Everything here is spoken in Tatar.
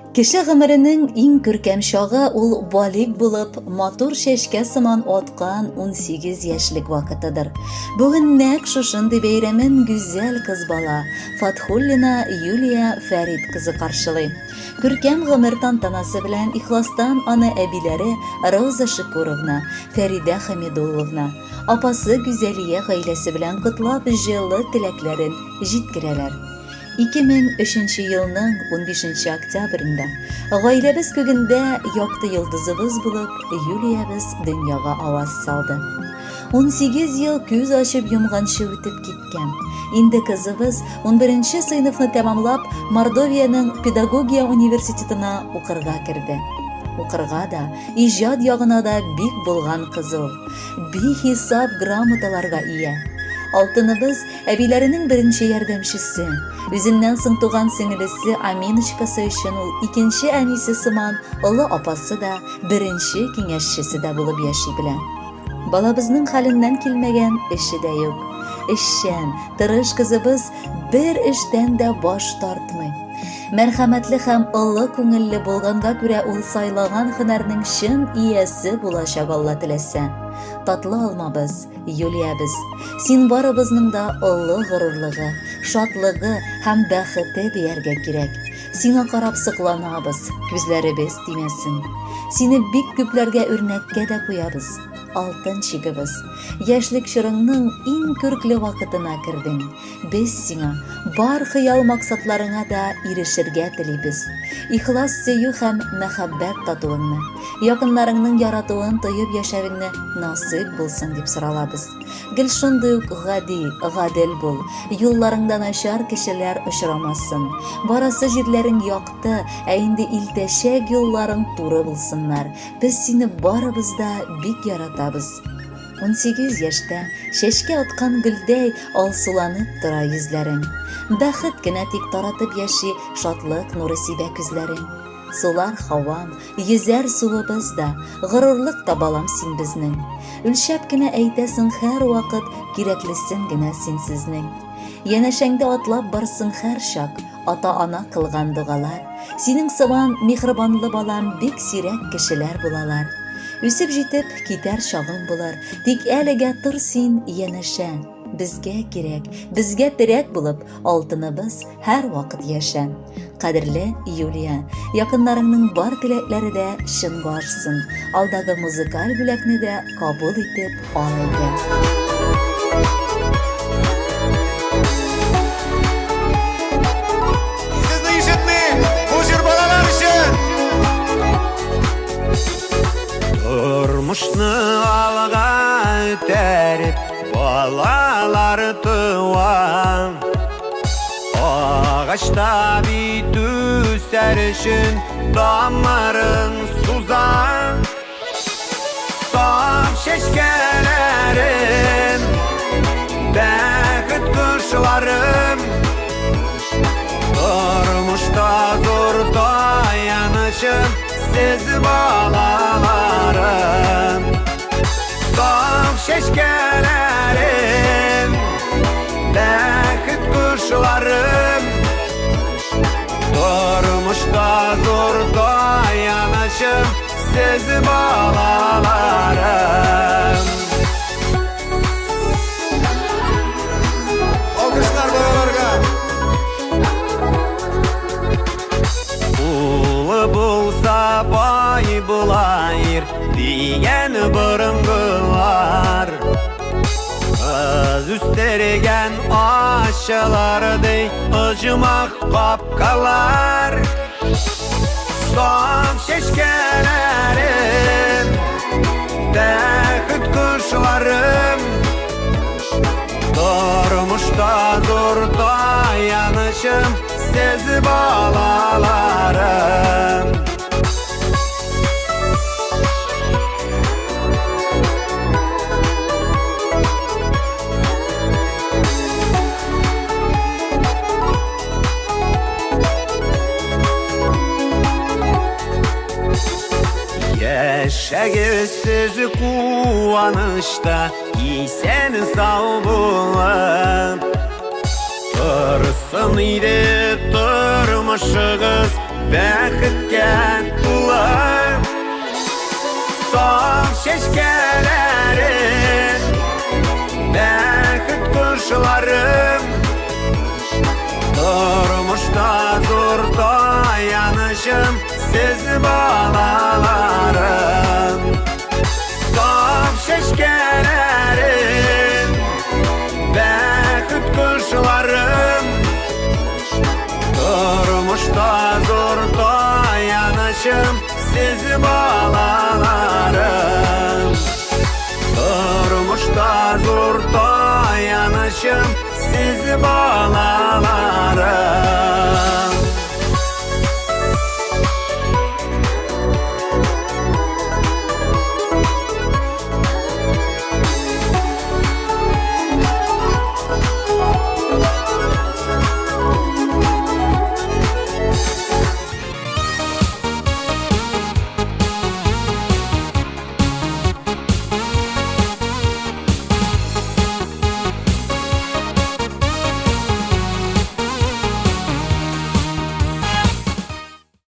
Кеше гомеренең иң күркәм чагы ул балигъ булып, матур чәчкә сыман аткан 18 яшьлек вакытыдыр. Бүген нәкъ шушындый бәйрәмен гүзәл кыз бала Фатхуллина Юлия Фәрит кызы каршылый. Күркәм гомер тантанасы белән ихластан аны әбиләре Роза Шикуровна, Фәридә Хамидулловна, апасы Гүзәлия гаиләсе белән котлап җылы теләкләрен җиткерәләр. 2003 елның 15 октябрендә гаиләбез күгендә якты йолдызыбыз булып Юлиябез дөньяга аваз салды. 18 ел күз ачып йомганчы үтеп киткән. Инде кызыбыз 11 сыйныфны тәмамлап, Мордовиянең педагогия университетына укырга керде. Укырга да, иҗат ягына да бик булган кыз ул. Бихисап грамоталарга ия. Алтыныбыз әбиләренең беренче ярдәмчесе. Үзеннән соң туган сеңелесе Аминочкасы өчен ул икенче әнисе сыман олы апасы да, беренче киңәшчесе дә булып яши белә. Балабызның хәленнән килмәгән эше дә юк. Эшчән, тырыш кызыбыз бер эштән дә баш тартмый. Мәрхәмәтле һәм олы күңелле булганга күрә ул сайлаган һөнәрнең чын иясе булачак Алла теләсә. Татлы алмабыз, Юлиябез, син барыбызның да олы горурлыгы, шатлыгы һәм бәхете дияргә кирәк. Сиңа карап сокланабыз, күзләребез тимәсен. Сине бик күпләргә үрнәккә дә куябыз. Алтын чигебез. Яшьлек чорыңның иң күркле вакытына кердең. Без сиңа бар хыял-максатларыңа да ирешергә телибез. Ихлас сөю һәм мәхәббәт татуыңны, якыннарыңның яратуын тоеп яшәвеңне насыйп булсын дип соралабыз. Гел шундый ук гади, гадел бул. Юлларыңда начар кешеләр очрамасын. Барасы җирләрең якты, ә инде илтәчәк юлларың туры булсыннар. Без сине барыбыз да бик яратабыз. 18 яшьтә чәчкә аткан гөлдәй алсуланып тора йөзләрең. Бәхет кенә тик таратып яши, шатлык нуры сибә күзләрең. Сулар һавам, йөзәр суыбыз да, Горурлык та балам син безнең. Үлчәп кенә әйтәсең һәрвакыт, Кирәклесен генә син сезнең. Янәшәңдә атлап барсын һәрчак, Ата-ана кылган догалар. Синең сыман миһербанлы балам Бик сирәк кешеләр булалар. Үсеп җитеп, китәр чагың булыр, Тик әлегә тор син янәшә. Безгә кирәк, безгә терәк булып, Алтыныбыз һәрвакыт яшә. Кадерле Юлия, якыннарыңның бар теләкләре дә чынга ашсын. Алдагы музыкаль бүләкне дә кабул итеп ал әйдә. Сезне ишетмим! Бу җыр балалар өчен! Тормышны алга этәреп, балалар туа. Агачта бит үсәр өчен тамырын суза. Саф чәчкәләрем, бәхет кошларым, тормышта зур таянычым, сез балаларым. Саф чәчкәләрем, бәхет кошларым, тормышта зур таянычым, сез балаларым. Алкышлар балаларга! Улы булса бай була ир, дигән борынгылар. Кыз үстергән ачылар ди оҗмах капкалар. Саф чәчкәләрем, бәхет кошларым, тормышта зур таянычым, сез балаларым. Яшәгез сез куанычта, исән сау булып. Торсын иде тормыш. Тормышыгыз бәхеткә тулы. Саф чәчкәләре, бәхет кошлары. Тормышта зур таянычым сез балаларым. Саф чәчкәләре, бәхет кошларым. Тормышта зур таянычым сез балаларым. Тормышта зур таянычым сез балаларым.